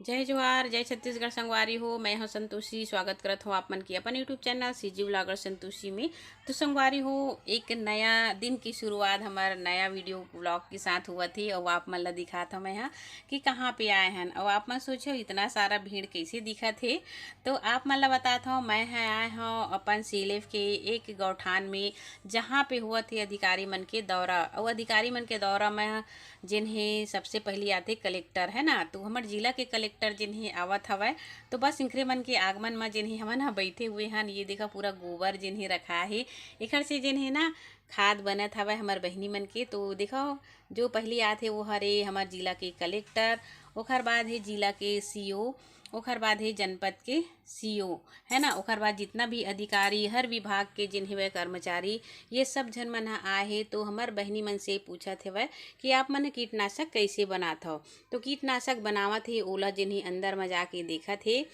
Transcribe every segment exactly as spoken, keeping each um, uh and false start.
जय जोहार, जय छत्तीसगढ़ संगवारी हो। मैं हूं संतोषी, स्वागत करत हूं आप मन के अपन YouTube channel CG vlogger Santoshi में। तो संगवारी हो, एक नया दिन की शुरुआत हमार नया वीडियो व्लॉग के साथ हुआ थी और आप मन ला दिखात हूं मैं हा कि कहां पे आए हन। और आप मन सोचो, इतना सारा भीड़ कैसे दिखत हे? तो आप मन ला बतात हूं, मैं हा आए हूं अपन सीलेफ के एक गौठान में, जहां पे हुआ थे अधिकारी मन के दौरा। और अधिकारी मन के दौरा में जेन हे सबसे पहली आथे कलेक्टर, है ना। तो हमर जिला के कलेक्टर जेन हे आवत हवय, तो बस इनकरे मन के आगमन म जेन हे हमन ह बैठे हुए हन। ये देखा, पूरा गोबर जेन हे रखा हे, एखर से जेन हे ना खाद बनत हवय हमर बहिनी मन के। तो देखो, जो पहली आथे वो हरे हमर जिला के कलेक्टर, ओखर बाद हे जिला के सीओ, ओखर बाद हे जनपद के सीओ, है ना। ओखर बाद जितना भी अधिकारी, हर विभाग के जेन हेवय कर्मचारी, ये सब झन मन ह आए हे, तो हमर बहिनी मन से पूछत हेवय कि आप मन ह कीटनाशक कैसे बनात हव। तो कीटनाशक बनावत हे, ओला जेन हे अंदर म जाके देखत हे।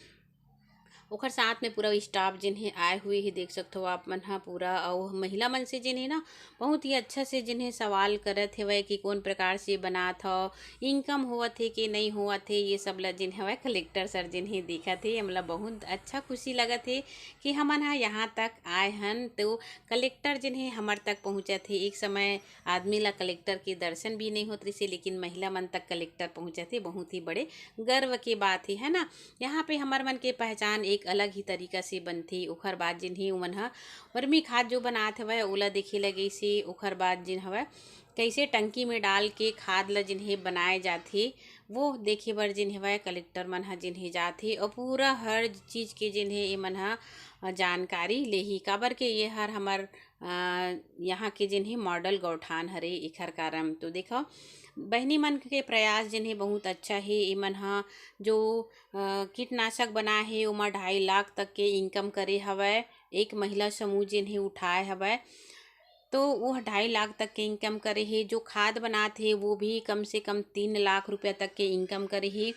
ओखर साथ में पूरा स्टाफ जेन हे आए हुए हे, देख सकत हो आप मन ह पूरा। अउ महिला मन से जेन हे ना, बहुत ही अच्छा से जेन हे सवाल करत हेवय कि कौन प्रकार से बनात हव, इनकम होवत हे कि नहीं होवत हे, ये सब ला जेन हवय कलेक्टर सर जेन हे देखत हे। हमला बहुत अच्छा खुशी लगत हे कि हमन ह यहाँ तक आए हन, तो कलेक्टर जेन हे हमर तक पहुँचत हे। एक समय आदमी ला कलेक्टर के दर्शन भी नहीं होत रहिसे, लेकिन महिला मन तक कलेक्टर पहुँचत हे, बहुत ही बड़े गर्व के बात हे, है ना। यहाँ पे हमर मन के पहचान एक अलग ही तरीका से बनथे। ओखर बाद जेन हे उमन ह वर्मी खाद जो बनात हवय, ओला देखे लगे से, ओखर बाद जेन हवय कैसे टंकी में डाल के खाद ल जेन हे बनाए जाथे, वो देखे बर जेन हवय कलेक्टर मन ह जेन हे जाथे और पूरा हर चीज के जेन हे एमन ह जानकारी लेही, काबर के ये हर हमर अ, यहाँ के जेन हे मॉडल गौठान हरे, एखर कारण। तो देखो, बहिनी मन के प्रयास जेन हे बहुत अच्छा हे। एमन ह जो अ, कीटनाशक बनाए हे, ओमा ढाई लाख तक के इनकम करे हवय। एक महिला समूह जेन हे उठाए हवय, तो वो ढाई लाख तक के इनकम करे हे। जो खाद बनात हे, वो भी कम से कम तीन लाख रुपया तक के इनकम करे हे।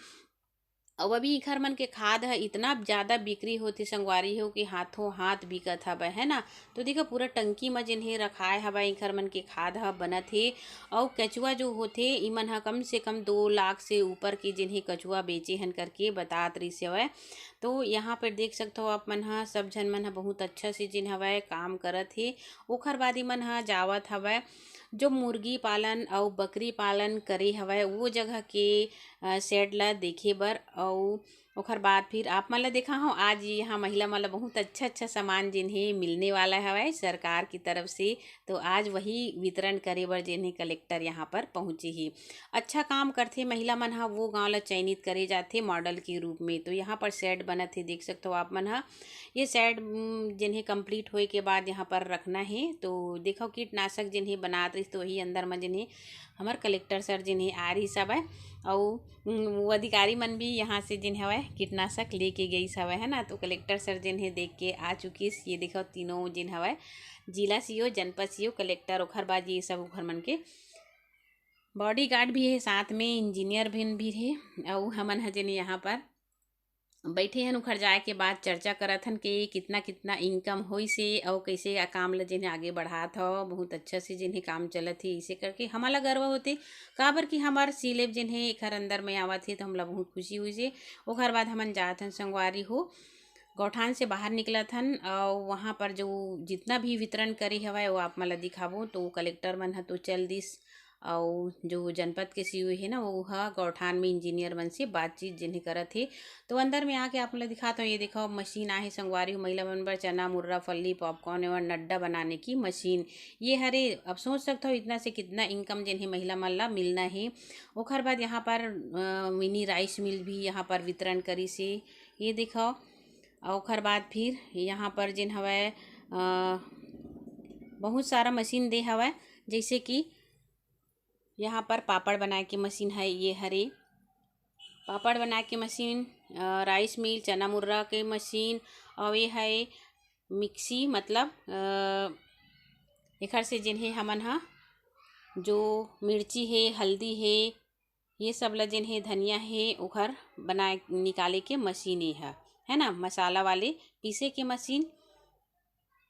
अउ अभी इखर मन के खाद ह इतना ज्यादा बिक्री होथे संगवारी हो कि हाथों हाथ बिकत हवय, है ना। तो देखो, पूरा टंकी म जेन हे रखाए हवय, इखर मन के खाद ह बनत हे। अउ कचुआ जो होथे, इमन ह कम से कम दो लाख से ऊपर के जेन हे कचुआ बेचे हन करके बतात रहिस हवय। तो यहाँ पर देख सकत हो आप मन ह, सब झन मन ह बहुत अच्छा से जेन हवय काम करत हे। ओखर बाद इमन ह जावत हवय जो मुर्गी पालन अउ बकरी पालन करे हवय, वो जगह के अ, शेड ला देखे बर। अउ ओखर बाद फिर आप मन ला देखा हूँ, आज यहाँ महिला मन ला बहुत अच्छा अच्छा सामान जेन हे मिलने वाला हवय सरकार की तरफ से। तो आज वही वितरण करे बर जेन हे कलेक्टर यहाँ पर पहुँचे ही। अच्छा काम करथे महिला मन ह, वो गांव ला चयनित करे जाथे मॉडल के रूप में। तो यहाँ पर शेड बनत हे, देख सकत हो आप मन ह। ये शेड, उम, जेन हे कंप्लीट होए के बाद यहाँ पर रखना हे। तो देखो, कीटनाशक जेन हे बनात रहिस, तो वही अंदर म जेन हे हमर कलेक्टर सर जेन हे आ रहिस हवय। अउ, उम, वो अधिकारी मन भी यहाँ से जेन हवय कीटनाशक लेके गईस हवय, है ना। तो कलेक्टर सर जेन हे देख के आ चुकिस। ये देखो, तीनों जेन हवय, जिला सीओ, जनपद सीओ, कलेक्टर, ओखर बाद ये सब ओखर मन के बॉडीगार्ड भी हे, साथ में इंजीनियर भी, भी हे। अउ हमन ह जेन यहाँ पर बैठे हन, उखर जाए के बाद चर्चा करत हन कि कितना कितना इनकम होइस हे अउ कैसे आ काम ल जेन हे आगे बढ़ात हव। बहुत अच्छा से जेन हे काम चलत हे, इसे करके हमन ला गर्व होथे, काबर कि हमर सीलेब जेन हे एखर अंदर में आवत हे, तो हमला बहुत खुशी होइस हे। ओखर बाद हमन जात हन संगवारी हो, गौठान से बाहर निकलत हन अउ वहाँ पर जो जितना भी वितरण करे हवय, वो आप मन ला दिखाबो। तो कलेक्टर मन ह तो चल दिस, अउ जो जनपद के सीओ हे ना, वो ह गौठान में इंजीनियर मन से बातचीत जेन हे करत हे। तो अंदर में आके आप मन ला दिखात हूँ, ये देखो, मशीन आहे संगवारी हो, महिला मन बर चना, मुर्रा, फल्ली, पॉपकॉर्न एवं नड्डा बनाने की मशीन। ये हरे, अब सोच सकत हो, इतना से कितना इनकम जेन हे महिला मन ला मिलना हे। ओखर बाद यहाँ पर, अ, मिनी राइस मिल भी यहाँ पर वितरण करिस हे। ये देखो, अउ ओखर बाद फिर यहाँ पर जेन हवय, अ, बहुत सारा मशीन दे हवय, जैसे कि यहाँ पर पापड़ बनाए के मशीन है, ये हरे पापड़ बनाए के मशीन, अ, राइस मिल, चना मुर्रा के मशीन, अउ ये है मिक्सी, मतलब, अ, एखर से जेन हे हमन ह जो मिर्ची हे, हल्दी हे, ये सब ल जेन हे धनिया हे, ओखर बनाए निकाले के मशीन ये ह, है ना, मसाला वाले पीसे के मशीन।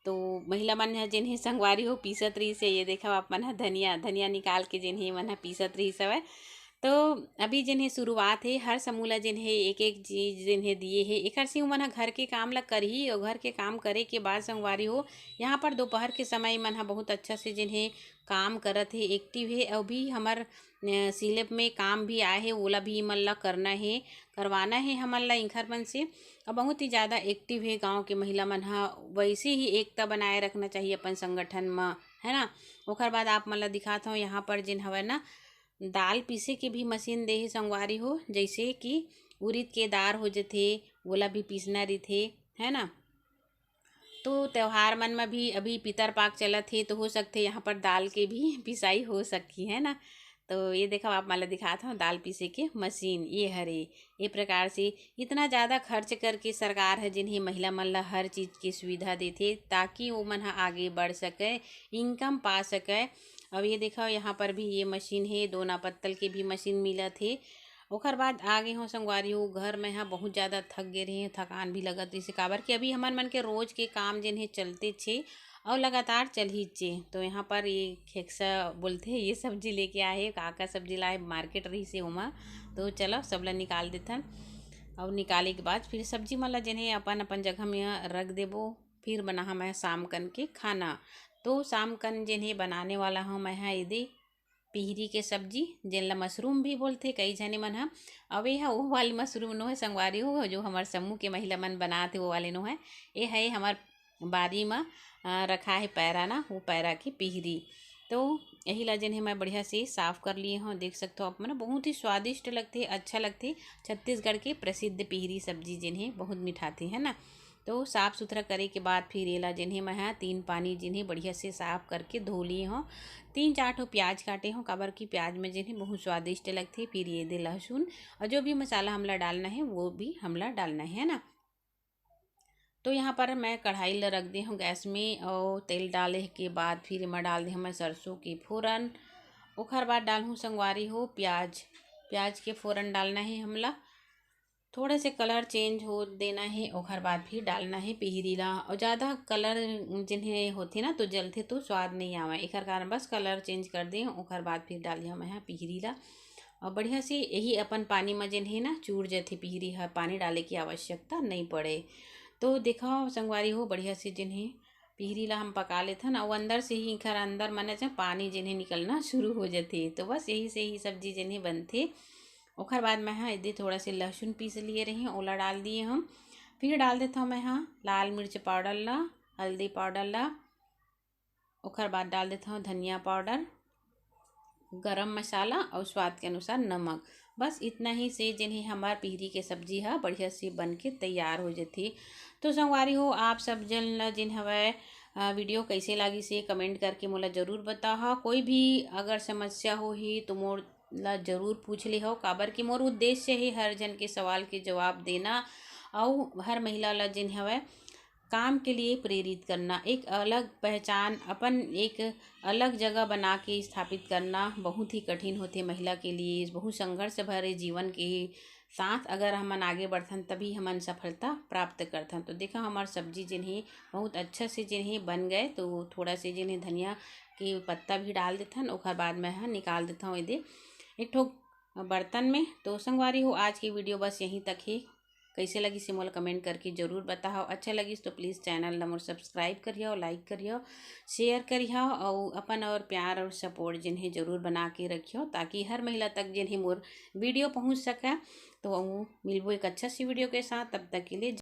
तो महिला मन ह जेन हे संगवारी हो पीसत रहिस हे, ये देखव आप मन ह धनिया, धनिया निकाल के जेन हे मन ह पीसत रहिस हवय। तो अभी जेन हे शुरुआत हे, हर समूह ला जेन हे एक एक चीज जेन हे दिए हे। एकर से उमन ह घर के काम ला करही, और घर के काम करे के बाद संगवारी हो, यहाँ पर दोपहर के समय मन ह बहुत अच्छा से जेन हे काम करत हे, एक्टिव हे। अभी हमर सीलेब में काम भी आए हे, ओला भी इमन ला करना हे, करवाना हे हमन ला इंखर मन से। और बहुत ही ज़्यादा एक्टिव हे गांव के महिला मन ह। वैसे ही एकता बनाए रखना चाहिए अपन संगठन म, है ना। ओकर बाद आप मन ला दिखात हूँ, यहाँ पर जेन हवय ना, दाल पीसे के भी मशीन दे हे संगवारी हो। जैसे कि उरिद के दार हो जथे, ओला भी पीसना रहिथे, है ना। तो त्योहार मन म भी अभी पितर पाक चलत हे, तो हो सकथे यहाँ पर दाल के भी पिसाई हो सकही, है ना। तो ये देखो, आप मन ला दिखात हूँ दाल पीसे के मशीन, ये हरे। ये प्रकार से इतना ज़्यादा खर्च करके सरकार है जिन्हें महिला मन ला हर चीज़ की सुविधा देथे, ताकि वो मन ह आगे बढ़ सके, इनकम पा सके। अब ये देखो, यहाँ पर भी ये मशीन है, दोना पत्तल के भी मशीन मिलत हे। ओकर बाद आ गे हो संगवारी हो घर, मैं ह बहुत ज़्यादा थक गे रही, थकान भी लगत रही, काबर कि अभी हमन मन के रोज के काम जेन हे चलते छे और लगातार चल ही चे। तो यहाँ पर ये खेक्सा बोलते हैं, ये सब्जी लेके आए हे, का का सब्जी लाए, मार्केट रही से ओमा। तो चलो, सब ला निकाल देथन। और निकाले के बाद फिर सब्जी मन ला जेन हे अपन अपन जगह में रख देबो। फिर बनाहा मैं शाम कन के खाना। तो शाम कन जेन हे बनाने वाला हूँ मैं ह एदे पिहरी के सब्जी, जेन ला मशरूम भी बोलथे कई झने मन ह। अब ये ह वो वाली मशरूम नो है संगवारी हो, जो हमर समूह के महिला मन बनात हे, वो वाले नो है। ये है हमर बारी म, अ, रखा है पैरा ना, वो पैरा के पिहरी। तो यही ला जेन है मैं बढ़िया से साफ कर लिए हूँ। देख सकते हो आप मन, बहुत ही स्वादिष्ट लगथे, अच्छा लगथे। छत्तीसगढ़ के प्रसिद्ध पिहरी सब्जी जेन है बहुत मिठाथे, है ना। तो साफ सुथरा करे के बाद फिर एला जेन हे मैं ह तीन पानी जेन हे बढ़िया से साफ करके धो लिए हूँ। तीन चार ठो प्याज काटे हूँ, काबर कि प्याज में जेन हे बहुत स्वादिष्ट लगथे। फिर ये दे लहसुन और जो भी मसाला हमला डालना है, वो भी हमला डालना है ना। तो यहाँ पर मैं कढ़ाई ला रख दे हूँ गैस में और तेल डाले के बाद फिर एमा डाल दे हूँ मैं सरसों के फोरन। ओखर बाद डालहूँ संगवारी हो प्याज। प्याज के फोरन डालना है हमला। थोड़े से कलर चेंज हो देना है, ओखर बाद फिर डालना है पिहरी ला। और ज़्यादा कलर जेन हे होथे ना, तो जलथे तो स्वाद नहीं आवे, एकर कारण बस कलर चेंज कर दे। ओखर बाद फिर डाली हूँ मैं ह पिहरी ला। और बढ़िया से यही अपन पानी में जेन हे ना चूर जथे पिहरी ह, पानी डाले की आवश्यकता नहीं पड़े। तो देखा संगवारी हो, बढ़िया से जेन हे पिहरी ला हम पका लेथन। और अंदर से ही एकर अंदर मन से पानी जेन हे निकलना शुरू हो जथे। तो बस यही से ही सब्जी जेन हे बनथे। ओखर बाद मैं ह एदे थोड़ा से लहसुन पीस लिए रही, ओला डाल दिए हम। फिर डाल देथव मैं ह लाल मिर्च पाउडर ला, हल्दी पाउडर ला, ओखर बाद डाल देथव धनिया पाउडर, गरम मसाला और स्वाद के अनुसार नमक। बस इतना ही से जेन हे हमार पिहरी के सब्जी ह बढ़िया से बन के तैयार हो जथे। तो संगवारी हो, आप सब जन ला जेन हवय, अ, वीडियो कैसे लागिस हे कमेंट करके मोला जरूर बताहा। कोई भी अगर समस्या होही तो मोर ला जरूर पूछ ले हो, काबर कि मोर उद्देश्य हे हर जन के सवाल के जवाब देना अउ हर महिला ला जेन हवय काम के लिए प्रेरित करना, एक अलग पहचान, अपन एक अलग जगह बना के स्थापित करना बहुत ही कठिन होथे महिला के लिए। बहुत संघर्ष भरे जीवन के साथ अगर हमन आगे बढ़थन, तभी हमन सफलता प्राप्त करथन। तो देखा, हमार सब्जी जेन हे बहुत अच्छा से जेन हे बन गए। तो थोड़ा से जेन हे धनिया के पत्ता भी डाल देथन, ओखर बाद मैं ह निकाल देथव एदे एक ठो बर्तन में। तो संगवारी हो, आज की वीडियो बस यहीं तक हे। कैसे लगिस हे मोला कमेंट करके जरूर बताओ। अच्छा लगिस तो प्लीज चैनल ला मोर सब्सक्राइब करियो, लाइक करियो, शेयर करियो, और अपन और प्यार और सपोर्ट जेन हे जरूर बना के रखियो, ताकि हर महिला तक जेन हे मोर वीडियो पहुंच सके। तो मिलबो एक अच्छा सी वीडियो के साथ, तब तक के लिए